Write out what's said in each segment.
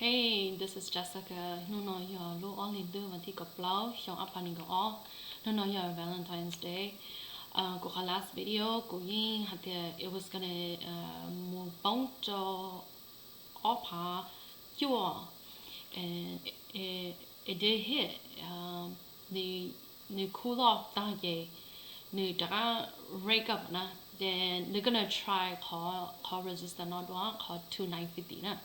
Hey, this is Jessica. Hnub no yog lub ob hlis ntuj vas thib kaum plaub xyoo ob phav nees nkaum ob. Hnub no yog Valentine's Day. Kuv qhov last video kuv yeej hais tias it was gonna mus poob rau ob phav cuaj, and it did hit. Nws cool off tag ces nws rov qab rake up na, ces nws gonna try qhov resistance no dua, qhov two nine fifty na.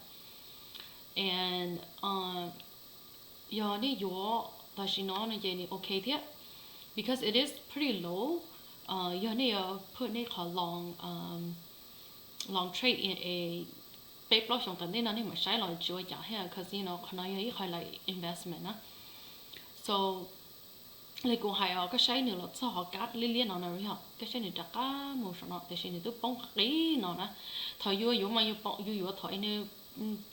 And yog nej yuav tam sim no no ces nws ok thiab, because it is pretty low. Yog nej yuav put nej qhov long long trade in a peb plaub xyoo tom ntej no nej mam saib los tsis ua cas thiab, cause you know qhov no yog ib qho like investment na. So li kuv hais os, koj saib nws los txog qhov kab liab liab no no yog koj saib nws rov qab mus saum no tiam sis nws twb poob qis no na. Thaum yus yuav mas yus yuav thaum nws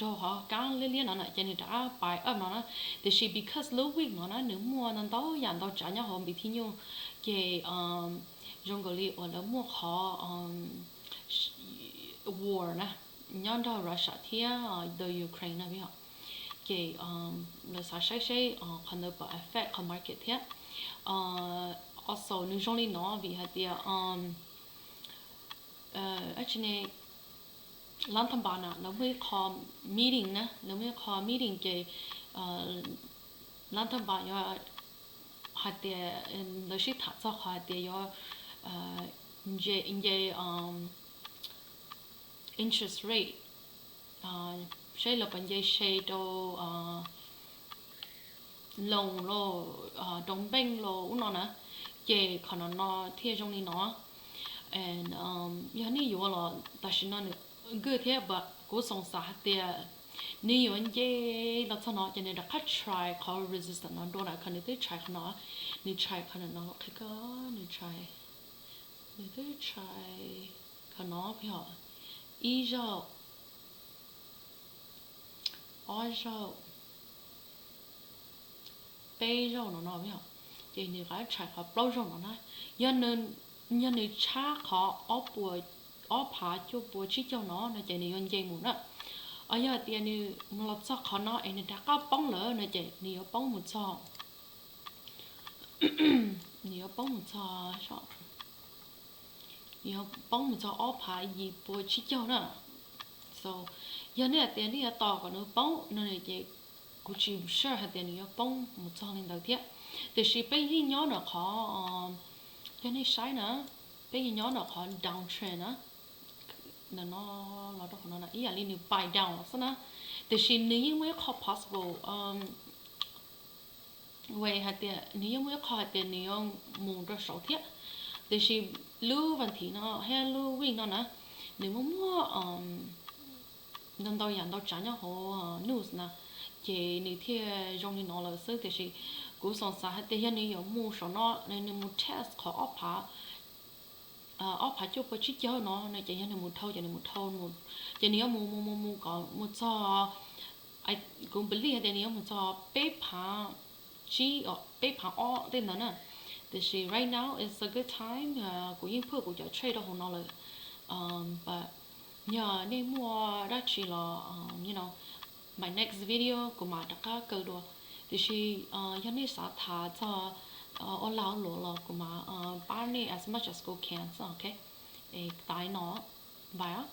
raug qhov kab liab liab no na ces nws rov qab pais up no na. Tiam sis because lub week no na nws muaj ntau ntau yam ntau tsav nyob hauv npis thib nyuj, ces zoo nkaus li uas lawv muaj qhov war na nyob nrog Russia thiab the Ukraine na yog, ces lawv xav saib seb qhov ntawd puas affect qhov market thiab. Also nws zoo li no vim hais tias dab tsi ne, London Bond na lawv muaj ib qho meeting na, lawv muaj ib qho meeting ces London Bond yuav hais tias lawv sib tham txog qhov hais tias yuav nce interest rate, saib lawv puas nce se rau loos los rau npeej los ub no na. Ces qhov no no thiaj zoo li no. And yog nej yuav los tam sim no nws good thiab, but kuv xoom xav hais tias nws yuav nce los txog no ces nws rov qab try qhov resistance no dua na, qhov nws twb try qhov no, nws try qhov no no qhov ko, nws try, nws twb try qhov no yog ib zaug, ob zaug, peb zaug no no yog, ces nws rov qab try qhov plaub zaug no na. Yog nws tshab qhov ob phav cuaj pua tsib caug no no ces nws yuav nce mus na. Yog hais tias nws los txog qhov no es nws rov qab poob lawm no ces nws yuav poob mus txog, nws yuav poob mus txog, nws yuav poob mus txog ob phav yim pua tsib caug na. So yog nej hais tias nej yuav tos kom nws poob no ces kuv tsis sure hais tias nws yuav poob mus txog li ntawd thiab. Tiam sis peb yeej nyob ntawm qhov, yog nej saib na, peb yeej nyob ntawm qhov downtrend na. Ntawm no los rau qhov no ib yam li nws buy down xwb na, tiam sis nws yeej muaj ib qho possible way hais tias nws yeej muaj ib qho hais tias nws yuav mus rau saud thiab. Tiam sis lub vas thiv no thiab lub week no na, nws muaj muaj ntau ntau yam ntau tsav nyob hauv news na, ces nws thiaj zoo li no lawm xwb. Tiam sis kuv xoom xav hais tias yog nws yuav mus saum no, nws mus test qhov ob phav, ob phav cuaj pua tsib caug no no ces yog nws mus dhau ces nws mus dhau, ces nws yuav mus mus mus mus kom mus txog, kuv believe hais tias nws yuav mus txog peb phav tsib, peb phav ob tej ntawd na. Tiam sis right now is a good time, kuv yeej put kuv cov trade rau hauv no lawm. But yog nej muaj dab tsi los, you know, my next video kuv mam rov qab kaw dua. Tiam sis yog nej xav tham txog ua lag ua luam los kuv mam pab nej as much as kuv can, ok? Es tas no, bye.